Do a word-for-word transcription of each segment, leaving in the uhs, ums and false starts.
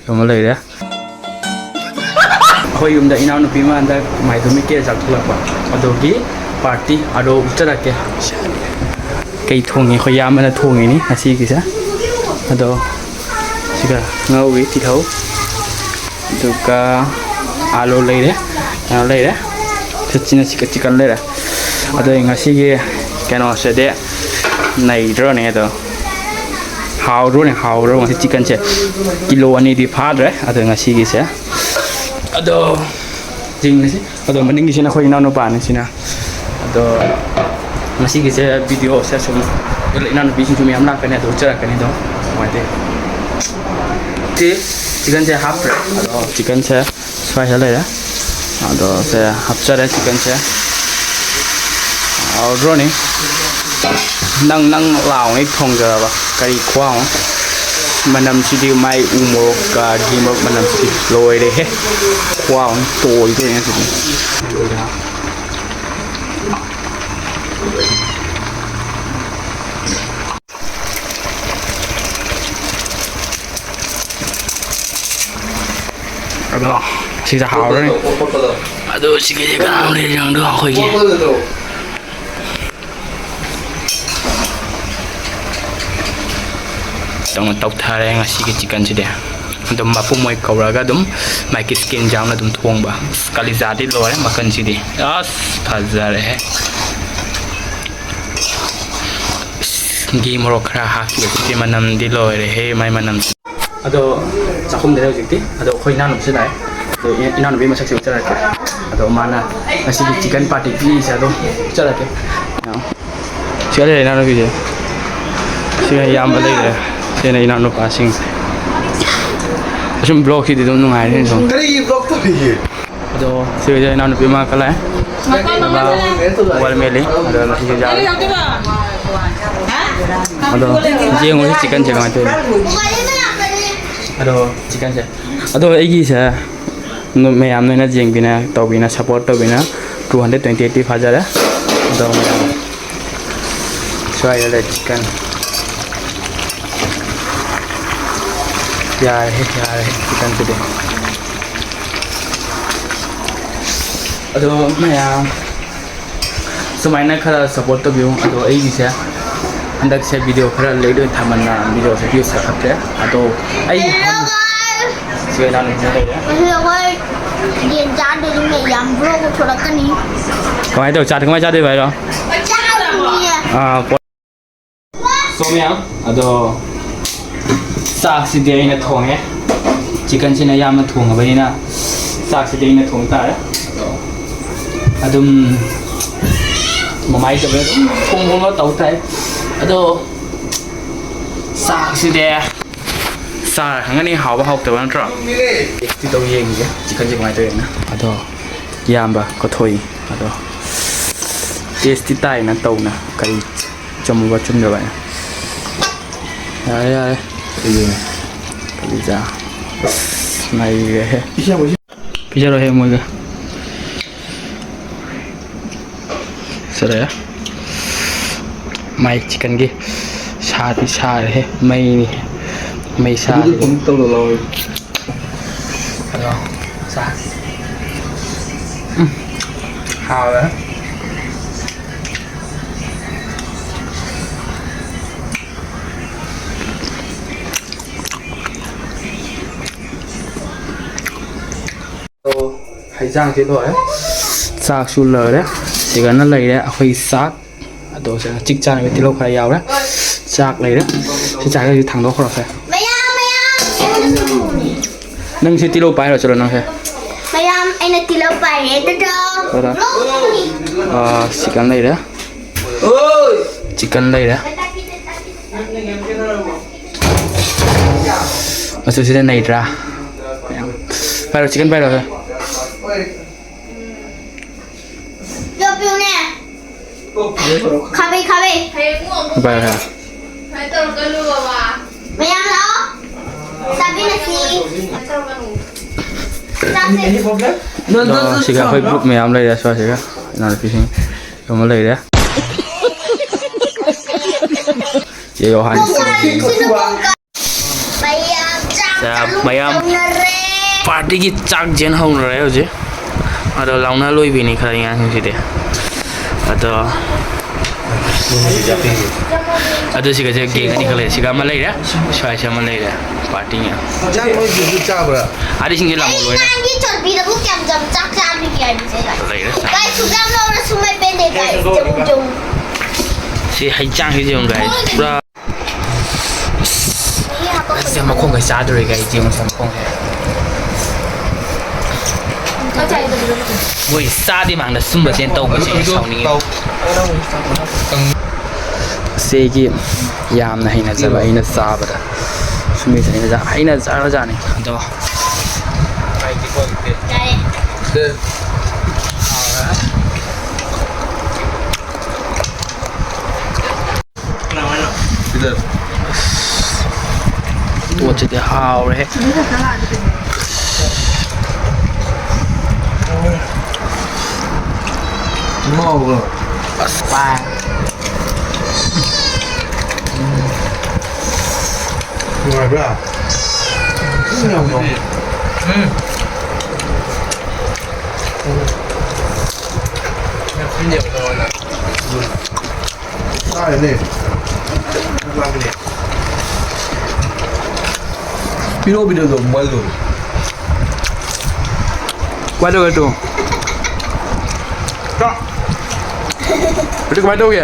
ꯑꯃ ꯂꯩꯔꯦ꯫ ꯑꯩꯈꯣꯏ ꯌꯨꯝꯗ ꯏꯅꯥꯎꯅꯨꯄꯤ ꯑꯃ ꯍꯟꯗꯛ ꯃꯥꯏꯗꯨꯃꯤ ꯀꯦ ꯆꯥꯛꯊꯣꯛꯂꯛꯄ, ꯑꯗꯨꯒꯤ ꯄꯥꯔꯇꯤ ꯑꯗꯣ ꯎꯠꯆꯔꯛꯀꯦ꯫ ꯀꯩ ꯊꯣꯡꯉꯤ? ꯑꯩꯈꯣꯏ ꯏꯌꯥꯝꯕꯅ ꯊꯣꯡꯉꯤꯅꯤ ꯉꯁꯤꯒꯤꯁꯦ꯫ ꯑꯗꯣ ꯁꯤꯒ ꯉꯧꯔꯤ ꯇꯤꯜꯍꯧ, ꯑꯗꯨꯒ ꯑꯥꯂꯨ ꯂꯩꯔꯦ, ꯀꯩꯅꯣ ꯂꯩꯔꯦ, ꯆꯤꯛꯀꯟ ꯂꯩꯔꯦ꯫ ꯑꯗꯣ ꯑꯩ ꯉꯁꯤꯒꯤ ꯀꯩꯅꯣꯁꯤꯗꯤ ꯅꯩꯗ꯭ꯔꯣꯅꯦ ꯑꯗꯣ? ꯍꯥꯎꯗ꯭ꯔꯣꯅꯦ? ꯍꯥꯎꯗ꯭ꯔꯣ? ꯉꯁꯤ ꯆꯤꯛꯀꯟꯁꯦ ꯀꯤꯂꯣ ꯑꯅꯤꯗꯤ ꯐꯥꯗ꯭ꯔꯦ ꯑꯗꯣ ꯉꯁꯤꯒꯤꯁꯦ꯫ ꯑꯗꯣ ꯌꯦꯡꯉꯁꯤ꯫ ꯑꯗꯣ ꯃꯅꯤꯡꯒꯤꯁꯤꯅ ꯑꯩꯈꯣꯏ ꯏꯅꯥꯎꯅꯨꯄꯥꯅꯤ ꯁꯤꯅ꯫ ꯑꯗꯣ ꯉꯁꯤꯒꯤꯁꯦ ꯚꯤꯗꯤꯑꯣꯁꯦ ꯁꯨꯝ ꯏꯅꯥꯎꯅꯨꯄꯤꯁꯤꯡꯁꯨ ꯃꯌꯥꯝ ꯂꯥꯛꯀꯅꯤ, ꯑꯗꯣ ꯎꯠꯆꯔꯛꯀꯅꯤ ꯑꯗꯣ꯫ ꯅꯨꯡꯉꯥꯏꯇꯦ꯫ ꯁꯤ ꯆꯤꯛꯀꯟꯁꯦ ꯍꯥꯞꯈ꯭ꯔꯦ꯫ ꯑꯗꯣ ꯆꯤꯛꯀꯟꯁꯦ ꯁ꯭ꯋꯥꯏꯗ ꯂꯩꯔꯦ꯫ ꯑꯗꯣ ꯁꯦ ꯍꯥꯞꯆꯔꯦ ꯆꯤꯛꯀꯟꯁꯦ꯫ ꯍꯥꯎꯗ꯭ꯔꯣꯅꯤ? ꯅꯪ ꯅꯪ ꯂꯥꯎꯉꯩ ꯊꯣꯡꯖꯔꯕ꯫ ꯀꯔꯤ ꯈꯨꯍꯥꯎ ꯑꯃ꯫ ꯃꯅꯝꯁꯤꯗꯤ ꯃꯥꯏ ꯎ ꯃꯣꯔꯣꯛꯀ ꯘꯤ ꯃꯣꯔꯣꯛ ꯃꯅꯝꯁꯤꯗꯤ ꯂꯣꯏꯔꯦꯍꯦ꯫ ꯈꯨꯍꯥꯎ ꯑꯃ ꯇꯣꯏꯗꯣꯏꯅꯦ ꯁꯤꯗꯤ꯫ ꯑꯗꯣ ꯁꯤꯗ ꯍꯥꯎꯔꯅꯤ꯫ ꯑꯗꯣ ꯁꯤꯒꯤꯗꯤ ꯀꯅꯥꯅꯣ ꯂꯩꯔꯤꯅꯣ ꯑꯩꯈꯣꯏꯒꯤ? ꯇꯧꯅ ꯇꯧꯊꯔꯦ ꯉꯁꯤꯒꯤ ꯆꯤꯛꯀꯟꯁꯤꯗꯤ꯫ ꯑꯗꯨꯝ ꯃꯄꯨꯝ ꯑꯣꯏ ꯀꯧꯔꯒ ꯑꯗꯨꯝ ꯃꯥꯒꯤ ꯁ꯭ꯀꯤꯟ ꯌꯥꯎꯅ ꯑꯗꯨꯝ ꯊꯣꯡꯕ꯫ ꯀꯥꯂꯤꯖꯥꯗꯤ ꯂꯣꯏꯔꯦ ꯃꯈꯟꯁꯤꯗꯤ꯫ ꯑꯁ ꯐꯖꯔꯦꯍꯦ꯫ ꯘꯤ ꯃꯣꯔꯣꯛ ꯈꯔ ꯍꯥꯞꯈꯤꯕꯁꯤꯗꯤ ꯃꯅꯝꯗꯤ ꯂꯣꯏꯔꯦꯍꯦ, ꯃꯥꯏ ꯃꯅꯝꯁꯤ꯫ ꯑꯗꯣ ꯆꯥꯛꯈꯨꯝꯗ ꯍꯧꯖꯤꯛꯇꯤ꯫ ꯑꯗꯣ ꯑꯩꯈꯣꯏ ꯏꯅꯥꯎꯅꯨꯄꯤꯁꯨ ꯂꯥꯛꯑꯦ꯫ ꯑꯗꯣ ꯏ-, ꯏꯅꯥꯎꯅꯨꯄꯤ ꯃꯁꯛꯁꯦ ꯎꯠꯆꯔꯛꯀꯦ꯫ ꯑꯗꯣ ꯃꯥꯅ ꯉꯁꯤꯒꯤ ꯆꯤꯛꯀꯟ ꯄꯥꯔꯇꯤ ꯄꯤꯔꯤꯁꯦ ꯑꯗꯣ ꯎꯠꯆꯔꯛꯀꯦ꯫ ꯁꯤꯒ ꯂꯩꯔꯦ ꯏꯅꯥꯎꯅꯨꯄꯤꯁꯦ꯫ ꯁꯤꯒ ꯏꯌꯥꯝꯕ ꯂꯩꯔꯦ꯫ ꯁꯤꯅ ꯏꯅꯥꯎꯅꯨꯄꯥꯁꯤꯡ꯫ ꯑꯁꯨꯝ ꯕ꯭ꯂꯣꯛꯁꯤꯗꯤ ꯑꯗꯨꯝ ꯅꯨꯡꯉꯥꯏꯔꯦ ꯁꯨꯝ꯫ ꯀꯔꯤꯒꯤ ꯕ꯭ꯂꯣꯛ ꯇꯧꯔꯤꯒꯦ? ꯑꯗꯣ ꯁꯤ ꯑꯣꯏꯖ ꯏꯅꯥꯎꯅꯨꯄꯤ ꯑꯃ ꯀꯂꯥꯏ꯫ ꯃꯣꯕꯥꯏꯜ ꯃꯦꯠꯂꯤ꯫ ꯑꯗꯣ ꯉꯁꯤꯁꯦ ꯆꯥꯔꯦ꯫ ꯑꯗꯣ ꯌꯦꯡꯉꯨꯁꯤ ꯆꯤꯛꯀꯟꯁꯦ ꯀꯃꯥꯏꯅ ꯇꯧꯔꯤꯅꯣ꯫ ꯑꯗꯣ ꯆꯤꯛꯀꯟꯁꯦ꯫ ꯑꯗꯣ ꯑꯩꯒꯤꯁꯦ ꯅꯣ-, ꯃꯌꯥꯝ ꯅꯣꯏꯅ ꯌꯦꯡꯕꯤꯅ ꯇꯧꯕꯤꯅ ꯁꯞꯄꯣꯔꯠ ꯇꯧꯕꯤꯅ two hundred twenty eight ꯐꯥꯖꯔꯦ꯫ ꯑꯗꯣ ꯃꯌꯥꯝ ꯁ꯭ꯋꯥꯏꯗ ꯂꯩ ꯆꯤꯛꯀꯟ꯫ ꯌꯥꯔꯦ, ꯌꯥꯔꯦ, ꯆꯤꯛꯀꯟꯁꯤꯗꯤ꯫ ꯑꯗꯣ ꯃꯌꯥꯝ ꯁꯨꯃꯥꯏꯅ ꯈꯔ ꯁꯞꯄꯣꯔꯠ ꯇꯧꯕꯤꯌꯨ꯫ ꯑꯗꯣ ꯑꯩꯒꯤꯁꯦ ꯍꯟꯗꯛꯁꯦ ꯚꯤꯗꯤꯑꯣ ꯈꯔ ꯂꯦꯠ ꯑꯣꯏꯅ ꯊꯥꯃꯟꯅ ꯚꯤꯗꯤꯑꯣꯁꯦ ꯚ꯭ꯌꯨꯁ ꯈꯔ ꯐꯠꯇ꯭ꯔꯦ꯫ ꯑꯗꯣ ꯑꯩ ꯁꯤ ꯏꯅꯥꯎꯅꯨꯄꯤꯅ ꯂꯩꯔꯦ꯫ ꯉꯁꯤ ꯑꯩꯈꯣꯏ ꯌꯦꯟ ꯆꯥꯗꯣꯏꯅꯤ, ꯃꯌꯥꯝ ꯕ꯭ꯔꯣ ꯄꯨꯊꯣꯔꯛꯀꯅꯤ꯫ ꯀꯃꯥꯏꯅ ꯇꯧ? ꯆꯥꯗ ꯀꯃꯥꯏꯅ ꯆꯥꯗꯣꯏꯕ ꯍꯥꯏꯔꯣ? ꯆꯥꯗꯣꯏꯅꯤ꯫ ꯑꯥ, ꯄꯣ-, ꯁꯣꯝ ꯃꯌꯥꯝ, ꯑꯗꯣ ꯆꯥꯛꯁꯤꯗꯤ ꯑꯩꯅ ꯊꯣꯡꯉꯦ꯫ ꯆꯤꯛꯀꯟꯁꯤꯅ ꯌꯥꯝꯅ ꯊꯣꯡꯉꯕꯅꯤꯅ ꯆꯥꯛꯁꯤꯗꯤ ꯑꯩꯅ ꯊꯣꯡ ꯇꯥꯔꯦ꯫ ꯑꯗꯣ ꯑꯗꯨꯝ ꯃꯃꯥꯏ ꯇꯧꯔꯦ, ꯑꯗꯨꯝ ꯊꯣꯡ ꯊꯣꯡꯅ ꯇꯧ ꯇꯥꯏ꯫ ꯑꯗꯣ ꯆꯥꯛꯁꯤꯗꯤ ꯆꯥꯔ ꯈꯪꯒꯅꯤ ꯍꯥꯎꯕ ꯍꯥꯎꯇꯕ, ꯅꯠꯇ꯭ꯔꯣ? ꯇꯦꯁꯇꯤ ꯇꯧ ꯌꯦꯡꯒꯦ ꯆꯤꯛꯀꯟꯁꯦ ꯀꯃꯥꯏꯅ ꯇꯧꯋꯦꯅ꯫ ꯑꯗꯣ ꯏꯌꯥꯝꯕ ꯀꯣꯊꯣꯛꯏ꯫ ꯑꯗꯣ ꯇꯦꯁꯇꯤ ꯇꯥꯏꯅ ꯇꯧꯅ ꯀꯔꯤ ꯆꯨꯝꯕ ꯆꯨꯝꯗꯕ ꯍꯥꯏꯅ꯫ ꯌꯥꯔꯦ, ꯌꯥꯔꯦ꯫ ꯀꯩꯒꯤꯅꯣ? ꯀꯂꯤꯖꯥ꯫ ꯑꯁ, ꯅꯩꯔꯦꯍꯦ꯫ ꯄꯤꯖꯔꯣꯍꯦ ꯃꯣꯏꯒ꯫ ꯁꯤꯗ ꯃꯥꯏ ꯆꯤꯛꯀꯟꯒꯤ ꯁꯥꯗꯤ ꯁꯥꯔꯦꯍꯦ, ꯃꯩꯅꯤ, ꯃꯩ ꯑꯗꯨꯗꯤ ꯁꯥꯔꯦ꯫ ꯐꯣꯟ ꯇꯧꯔ ꯂꯥꯎ꯫ ꯍꯜꯂꯣ, ꯆꯥ꯫ ꯎꯝ, ꯍꯥꯎꯔꯦ꯫ ꯑꯣ, ꯍꯩꯖꯥꯡꯁꯤ ꯂꯣꯏꯔꯦ꯫ ꯆꯥꯛꯁꯨ ꯂꯣꯏꯔꯦ꯫ ꯁꯤꯒꯅ ꯂꯩꯔꯦ ꯑꯩꯈꯣꯏꯒꯤ ꯆꯥꯛ꯫ ꯑꯗꯣ ꯁꯤꯗ ꯆꯤꯛ ꯆꯥꯅꯕ ꯇꯤꯜꯍꯧ ꯈꯔ ꯌꯥꯎꯔꯦ꯫ ꯆꯥꯛ ꯂꯩꯔꯦ꯫ ꯁꯤ ꯆꯥꯛꯈꯩꯁꯤ ꯊꯥꯡꯗꯣꯛꯈ꯭ꯔꯣꯁꯦ꯫ ꯃꯌꯥꯝ, ꯃꯌꯥꯝ꯫ ꯅꯪ ꯁꯤ ꯇꯤꯜꯍꯧ ꯄꯥꯏꯔꯣ, ꯆꯠꯂꯣ ꯅꯪꯁꯦ꯫ ꯃꯌꯥꯝ, ꯑꯩꯅ ꯇꯤꯜꯍꯧ ꯄꯥꯏꯔꯦ꯫ ꯇꯥꯗꯥ꯫ ꯇꯥꯗꯥ꯫ ꯑꯥ, ꯆꯤꯛꯀꯟ ꯂꯩꯔꯦ꯫ ꯆꯤꯛꯀꯟ ꯂꯩꯔꯦ꯫ ꯃꯆꯨꯁꯤꯗ ꯅꯩꯗ꯭ꯔꯥ? ꯄꯥꯏꯔꯣ, ꯆꯤꯛꯀꯟ ꯄꯥꯏꯔꯣ꯫ ꯌꯣꯠꯄꯤꯌꯨꯅꯦ꯫ ꯈꯥꯕꯩ, ꯈꯥꯕꯩ꯫ ꯄꯥꯏꯔꯣ, ꯄꯥꯏꯔꯣ꯫ ꯃꯌꯥꯝ ꯂꯥꯛꯑꯣ꯫ ꯆꯥꯃꯤꯟꯅꯁꯤ꯫ ꯆꯥꯁꯦ꯫ ꯑꯗꯣ ꯁꯤꯒ ꯑꯩꯈꯣꯏ ꯒ꯭ꯔꯨꯞ ꯃꯌꯥꯝ ꯂꯩꯔꯦ, ꯁ꯭ꯋꯥꯏꯁꯤꯒ ꯏꯅꯥꯎꯅꯨꯄꯤꯁꯤꯡ ꯑꯃ ꯂꯩꯔꯦ꯫ ꯆꯦ ꯌꯣꯍꯥꯟ꯫ ꯃꯌꯥꯝ ꯆꯥ ꯃꯌꯥꯝ ꯄꯥꯔꯇꯤꯒꯤ ꯆꯥꯛ ꯆꯦꯟ ꯍꯧꯅꯔꯦ ꯍꯧꯖꯤꯛ꯫ ꯑꯗꯣ ꯂꯥꯎꯅ ꯂꯣꯏꯕꯤꯅꯤ ꯈꯔ ꯑꯉꯥꯡꯁꯤꯡꯁꯤꯗꯤ꯫ ꯑꯗꯣ ꯑꯗꯨ ꯁꯤꯒꯁꯦ ꯒꯦꯡ ꯑꯅꯤ ꯈꯛ ꯂꯩꯔꯦ꯫ ꯁꯤꯒ ꯑꯃ ꯂꯩꯔꯦ, ꯁ꯭ꯋꯥꯏꯁꯦ ꯑꯃ ꯂꯩꯔꯦ꯫ ꯄꯥꯔꯇꯤ ꯃꯌꯥꯝ꯫ ꯆꯥꯛ ꯅꯣꯏ ꯒꯦꯡꯗꯨ ꯆꯥꯕ꯭ꯔꯥ? ꯑꯥꯗꯤꯁꯤꯡꯁꯦ ꯂꯥꯃꯣ ꯂꯣꯏꯅ꯫ ꯅꯍꯥꯟꯒꯤ ꯆꯣꯠꯄꯤꯗꯕꯨ ꯀꯌꯥꯝ ꯌꯥꯝ ꯆꯥꯛ ꯆꯥꯕꯤꯒꯦ ꯍꯥꯏꯕꯁꯦ꯫ ꯂꯩꯔꯦ꯫ ꯒꯥꯏꯁ, ꯁꯨꯛ ꯌꯥꯝ ꯂꯧꯔꯁꯨ ꯃꯣꯏ ꯄꯦꯟꯗꯦ, ꯒꯥꯏꯁ꯫ ꯌꯦꯡꯉꯨ, ꯌꯦꯡꯉꯨ꯫ ꯁꯤ ꯍꯩ ꯆꯥꯡꯁꯤꯗꯤ ꯌꯦꯡꯉꯨ, ꯒꯥꯏꯁ꯫ ꯄꯨꯔꯥ ꯑꯁ, ꯃꯈꯣꯡꯒ ꯆꯥꯗꯣꯔꯦ, ꯒꯥꯏꯁ, ꯌꯦꯡꯉꯨꯁꯦ ꯃꯈꯣꯡꯁꯦ꯫ ꯃꯣꯏ ꯆꯥꯗꯤ ꯃꯥꯡꯗ ꯁꯨꯝꯕꯁꯦ ꯇꯧꯕꯁꯦ ꯁꯥꯎꯅꯤꯡꯉꯤ꯫ ꯁꯤꯒꯤ ꯌꯥꯝꯅ ꯍꯩꯅꯖꯕ ꯑꯩꯅ ꯆꯥꯕꯗ꯫ ꯁꯨꯝꯕꯁꯦ ꯑꯩꯅ ꯆꯥ-, ꯍꯩꯅꯖꯔꯖꯥꯠꯅꯤ꯫ ꯑꯗꯣ ꯁꯤꯗ꯫ ꯄꯣꯠꯁꯤꯗꯤ ꯍꯥꯎꯔꯦꯍꯦ꯫ ꯉꯥꯎꯕ꯭ꯔꯣ? ꯑꯁ, ꯄꯥꯏ꯫ ꯅꯨꯡꯉꯥꯏꯕ꯭ꯔꯥ? ꯎꯝ꯫ ꯆꯥꯔꯦꯅꯦ꯫ ꯄꯤꯔꯛꯑꯣ ꯚꯤꯗꯤꯑꯣꯗꯣ, ꯃꯣꯕꯥꯏꯜꯗꯣ꯫ ꯀꯃꯥꯏ ꯇꯧꯒꯦ, ꯇꯨ? ꯀ-, ꯍꯧꯖꯤꯛ ꯀꯃꯥꯏ ꯇꯧꯒꯦ?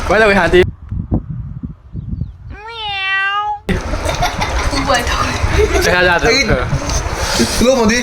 ꯀꯃꯥꯏ ꯇꯧꯒꯦ ꯍꯥꯟꯅꯗꯤ? ꯄꯩꯁꯥ ꯌꯥꯗ꯭ꯔꯦ꯫ ꯑꯩꯒꯤ ꯂꯣꯃꯗꯤ꯫